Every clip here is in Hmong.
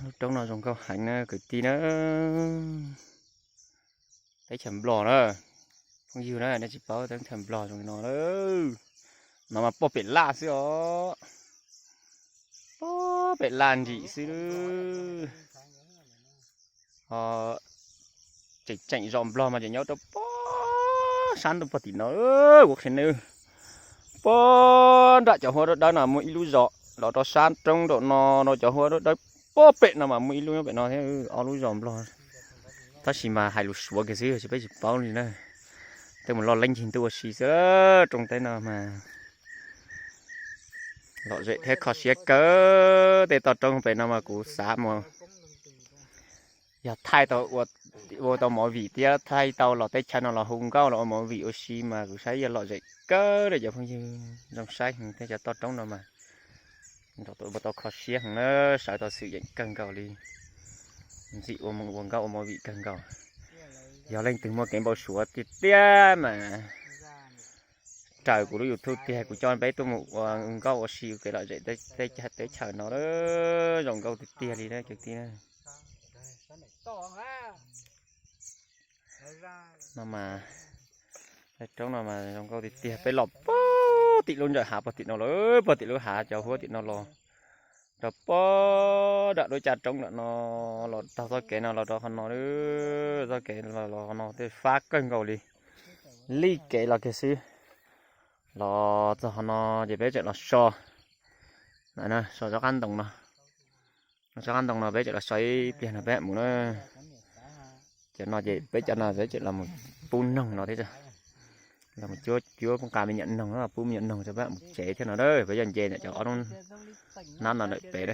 Lub roob no zoo nkauj heev na kwv tij na. Teb chaws Nplog na, phooj ywg na, nej tsis paub teb chaws Nplog zoo li no. No mas pog pem laj xwb os. Pog pem laj nrim xwb. Tseem tseem zos Nplog mas tseem nyob rau pog sab ntuj pog tim no. Kuv qhia nej, pog nram cov huab dawb dawb no muaj ib lub zos, los rau sab roob nram no rau cov huab dawb dawb pog pem no mas muaj ib lub nyob pem no thiab, ob lub zos Nplog. Tab sis mas hais lus Suav kiag xwb, tsis peb tsis paub li na. Tej mus loj leeb ncig ntuj ua si xwb, roob teb no mas lom zem thiab kho siab kawg. Tej toj roob pem no mas kuv xav mus yog thaij tau ua, ua tau movie thiab thaij tau los teb chaws no los hu nkauj los ua movie ua si mas kuv saib yog lom zem kawg li cov phooj ywg. Zoo saib heev thiab, cov toj roob no mas nrog ua tau kho siab heev na, sawv tau xwm yeem kawg nkaus li, ntxim ua mus ua nkauj ua movie kawg nkaus. Yog leej twg muaj kev npau suav tiag tiag mas raws kuv lub YouTube tiag, kuv coj peb tuaj mus ua nkauj ua si kev lom zem teb chaws no, zoo nkauj tiag tiag li na kwv tij na. No mas, roob no mas zoo nkauj tiag tiag, peb los pog tim lub ntsawm hav pog tim no lawm, pog tim lub hav cov huab tim no los rau pog nram lub caj roob nram no, los taug txoj kev no los rau qhov no, txoj kev los los qhov no tej fab kawg nkaus li. Lij kev los kiag xwb, los txog qhov no ces peb tseem los so, so tsob qab ntoo no, tsob qab ntoo no peb tseem los so ib pliag no peb mus na. Cov no ces peb cov no peb tseem los mus pub noog no thiab, los mus cuab cuab nqa me nyuam noog no pub me nyuam noog rau peb mus tsev thiab no. Peb cov nce ntawm cov ob lub nab no lawm pem,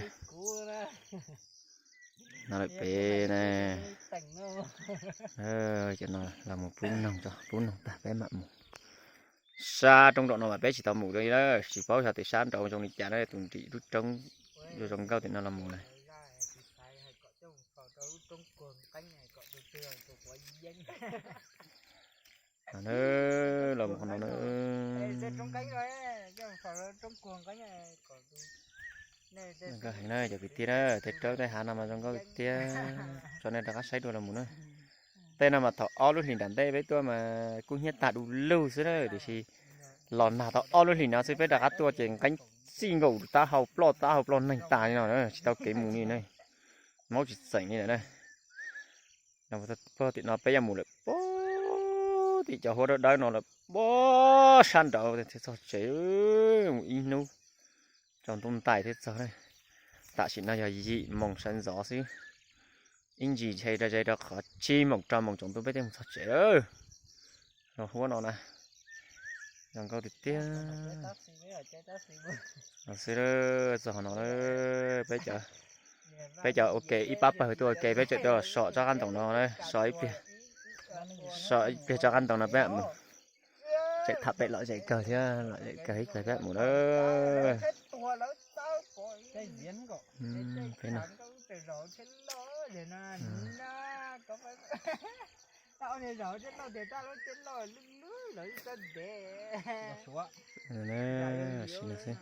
no lawm pem na. Cov no los mus pub noog, pub noog tag peb mam mus. Sab roob nraum no mas peb tsis tau mus li na, tsis paub xyov tias sab nraud zoo li cas na, tus nrim lub roob zoo nkauj tim no los mus na. Los mus qhov no na. Zoo nkauj heev na cov kwv tij na, tej roob tej hav no mas zoo nkauj tiag. Tso nej rov qab saib dua los mus na. Tej no mas thaum ob lub hlis nram ntej peb tuaj mas kub hnyiab tag du lug xwb na, tiam sis los nag tau ob lub hlis no xwb peb rov qab tuaj ces nqeeb txij nkaus taub hau ploj taub hau ploj neeg tas li no, tsis tau kev mus li na, maub tsis txeem li lawm na. Pog tim no peb yuav mus lawm pog tim cov huab dawb dawb no lawm pog sab nraud thiaj txog tsev, mus ib hnub tsaus ntuj ntais thiaj txog na. Tam sim no yog yim moos sawv ntxov xwb, ib ntsis ntshe rau ze rau qhov tsib moos rau moos tsaus ntuj peb thiaj mus txog tsev lawm. Los huab no na, zoo nkauj tiag tiag. Los xwb, txog qhov no, peb cov ua ke ib pab pawg tuaj ua ke peb tseem tuaj los so tsob qab ntoo no, so ib pliag, so ib pliag tsob qab ntoo no peb mus. Tseem tham pem lom zem kawg thiab, lom zem kawg ib pliag peb mus na. Peb no. Sim no xwb.